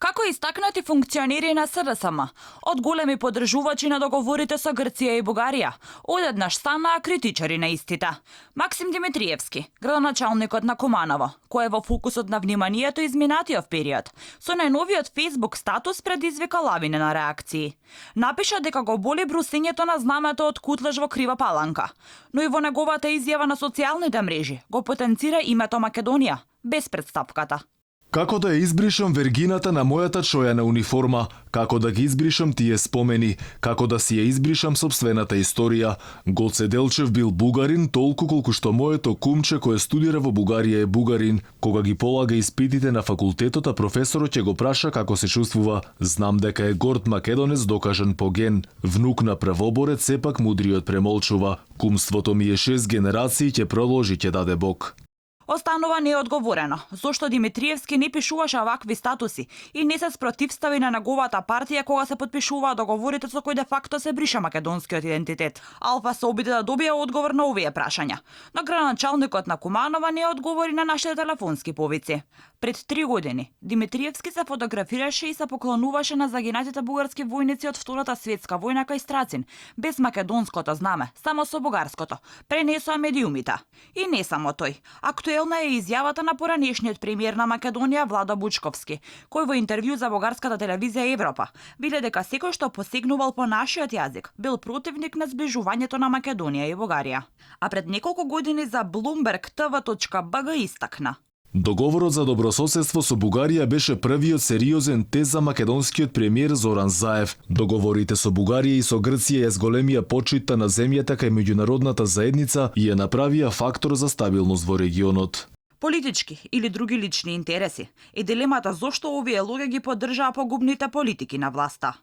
Како истакнати функционери на СДСМ, од големи поддржувачи на договорите со Грција и Бугарија, одеднаш станаа критичари на истите. Максим Димитриевски, градоначалникот на Куманово, кој е во фокусот на вниманието изминатиот период, со најновиот Facebook статус предизвика лавина на реакции. Напиша дека го боли брусењето на знамето од кутлеж во Крива Паланка, но и во неговата изјава на социјалните мрежи го потенцира името Македонија, без представката. Како да ја избришам вергината на мојата чојана униформа, како да ги избришам тие спомени, како да си ја избришам сопствената историја. Гоце Делчев бил бугарин толку колку што моето кумче кое студира во Бугарија е бугарин. Кога ги полага испитите на факултетот, а професорот ќе го праша како се чувствува, знам дека е горд македонец докажан по ген. Внук на првоборец, сепак мудриот премолчува. Кумството ми е 6 генерации, ќе продолжи, ќе даде Бог. Останува неодговорено, зошто Димитриевски не пишуваше вакви статуси и не се спротивстави на неговата партија кога се подпишуваа договорите со кои де факто се бриша македонскиот идентитет. Алфа се обиде да добие одговор на овие прашања, но градоначалникот на Куманова не одговори на нашите телефонски повици. Пред 3 години Димитриевски се фотографираше и се поклонуваше на загинатите бугарски војници од Втората светска војна кај Страцин, без македонското знаме, само со бугарското, пренесоа медиумите. И не само тој. Актуелна е изјавата на поранешниот премиер на Македонија Владо Бучковски, кој во интервју за бугарската телевизија Европа биле дека секој што посегнувал по нашиот јазик бил противник на зближувањето на Македонија и Бугарија. А пред неколку години за Bloomberg TV.bg истакна: Договорот за добрососедство со Бугарија беше првиот сериозен тест за македонскиот премиер Зоран Заев. Договорите со Бугарија и со Грција ја зголемија почитта на земјата кај меѓународната заедница и ја направија фактор за стабилност во регионот. Политички или други лични интереси е дилемата зошто овие луѓе ги поддржаа погубните политики на власта.